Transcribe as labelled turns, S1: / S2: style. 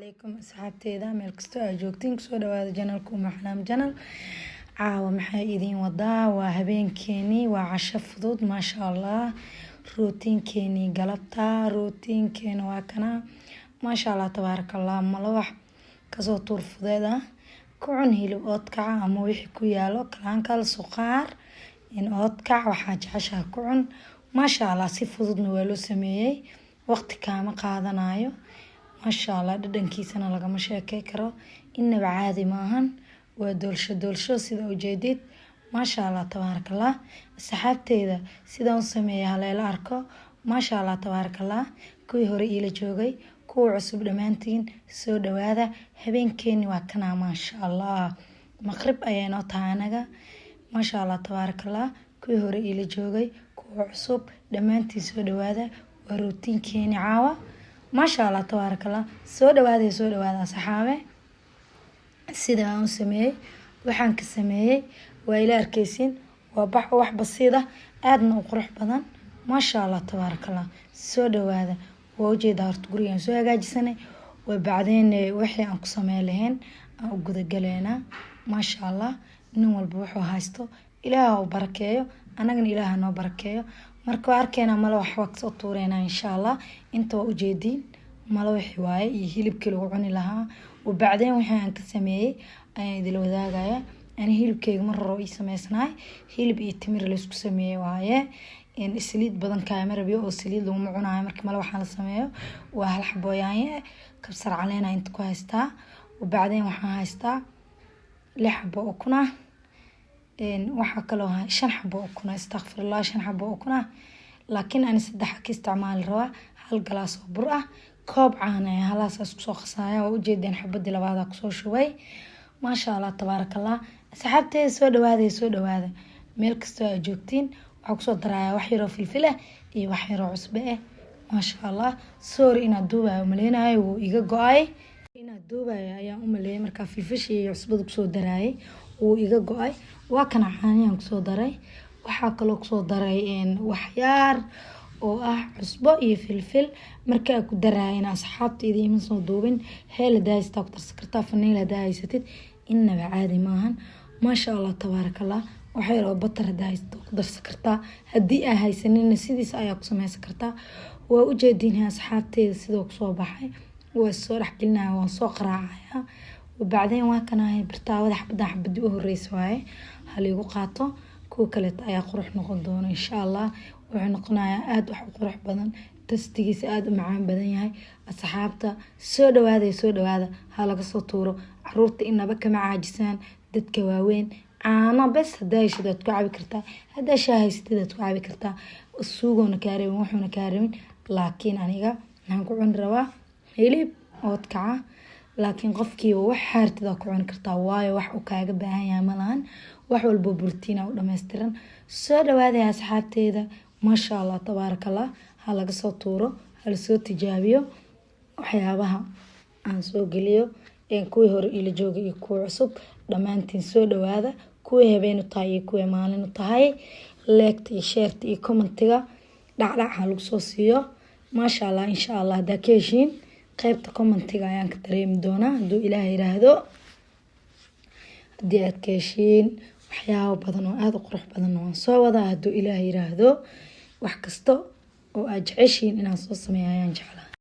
S1: Calaykum asxaabteeda, meel kastoo aad joogtiin, kusoo dhawaada channelka Uma Xalaam Channel. Caawa maxaa idiin wadaa? Waa habeenkeenii, waa casho fudud, maasha Allah. Rootiinkeenii galabta, rootiinkeena waa kana, maasha Allah, tabaaraka Allah. Malawax kasoo tuur fudeed ah, ku cun hilib oodkaca ama wixii ku yaalo, kalaankal, suqaar, in oodkac waxaa jeceshaha ku cun, maasha Allah. Si fududna waa loo sameeyey, waqti kaama qaadanayo, maasha Allah. Dhadhankiisana lagama sheekey karo, inaba caadi maahan. Waa doolsho doolsho, sida ujeedid, maasha Allah, tabaarakallah. Asxaabteeda, sidaan u sameeyay haleelo arko, maasha Allah, tabaarakallah. Kuwii hore iila joogay, kuwa cusub, dhammaantiin soo dhawaada. Habeenkeeni waa kanaa, maasha Allah. Maqrib ayay noo tahay anaga, maasha Allah, tabaarakallah. Kuwii hore iila joogay, kuwa cusub, dhammaantiin soo dhawaada. Waa rootiinkeeni caawa, maasha Allah, tabaarakallah. Soo dhawaada, soo dhawaada asxaabe. Sida aan u sameeyey, waxaan ka sameeyey waa ila arkeysiin. Waa bax wax basiid ah, aadna u qurux badan, maasha Allah, tabaarakallah. Soo dhawaada. Waa ujeedaa, horta gurigaan soo hagaajisanay, waa bacdeen wixii aan ku sameyn lahayn aan u gudagaleynaa, maasha Allah. Nin walba wuxuu haysto Ilaah u barakeeyo, annagana Ilaah noo barakeeyo. Marka waa arkeynaa, mala wax waa kasoo tuureynaa, insha Allah. Inta waa ujeediin, mala wixii waaye iyo hilibkii lagu cuni lahaa. Wabacdeen wixii aan ka sameeyey ayaan idila wadaagaya. Ani hilibkeyga mar hore ii sameysnaay, hilib iyo timir laysku sameeyey waaye. Saliid badan kaama rabiyo oo saliid laguma cunaayo. Marka mala waxaa la sameeyo waa hal xabo yaanyo, kabsar caleen inta ku haystaa. Wabacdeen waxaan haystaa lix xabo ukun ah, waxaa kaloo shan xabo ukun ah, istakfirullah, shan xabo ukun ah, laakiin ani saddex ka isticmaali rabaa. Hal galaas oo bur ah, koob caana ah, halaasaas kusoo qasaya. Waa ujeedeen, xabadii labaada kusoo shubay, maasha Allah, tabaaraka Allah. Asxaabteeda, soo dhawaada, soo dhawaada, meel kastoo aad joogtiin. Waxaa kusoo darayaa wax yaroo filfil ah iyo wax yaroo cusbe ah, maasha Allah. Sorry, inaad duubayo maleynayo, wuu iga go-ay. Inaad duubayo ayaan u maleeyay markaa filfisha iyo cusbada kusoo daraayay, wuu iga go-ay. Waa kana caaniyaan kusoo daray. Waxaa kaloo kusoo daray waxyaar oo ah cusbo iyo filfil. Markaa ku daraayana, asxaabta, idiima soo duubin. Heel hadaa haystaa ku darsan kartaa, faniil hadaa haysatid, inaba caadi maahan, maasha Allah, tabaarakallah. Wax yar oo butter hadaa haysato ku darsan kartaa, haddii aa haysanina sidiisa ayaa ku sameysan kartaa. Waa ujeediinha, asxaabteeda, sidoo kusoo baxay. Waa soo dhexgelinaya, waan soo qaraacaya. Wabacdeen waa kanahay birtaawada. Xabadan xabadii u horeysa waaye, haliigu qaato. Kuwa kaleeto ayaa qurux noqon doona, insha Allah. Wuxuu noqonayaa aada wax u qurux badan, tastigiisa aada u macaan badan yahay. Asxaabta, soo dhawaada, soo dhawaada. Ha laga soo tuuro. Caruurta inaba kama caajisaan, dadka waaweyn. Caano bes hadaa heshid waad ku cabi kartaa, hadaa shaa haysatid waad ku cabi kartaa. Suugoona kaa rabin, wuxuuna kaa rabin. Laakiin aniga waxaan ku cuni rabaa hilib oodkaca, laakiin qofkiiba wax xaartid ku cuni kartaa, waayo wax uu kaaga baahan yahay malahan. Wax walbo borotiina u dhameystiran. Soo dhawaadaya, asxaabteeda, maasha Allah, tabaaraka Allah. Ha laga soo tuuro, hala soo tijaabiyo waxyaabaha aan soo geliyo. Kuwii hore ila joogay iyo kuwa cusub, dhammaantiin soo dhawaada. Kuwii habeen u tahay iyo kuwii maalin u tahay, liketa iyo shareta iyo commentiga dhacdhac ha lagu soo siiyo, maasha Allah. Insha Allah, haddaa ka heshiin, qeybta commentiga ayaan ka dareemi doonaa, hadduu Ilaah yiraahdo. Haddii aad ka heshiin, waxyaabo badan oo aada u qurux badan waan soo wadaa, hadduu Ilaah yiraahdo. Wax kasta oo aad jeceshiin inaan soo sameeyo ayaan jeclaa.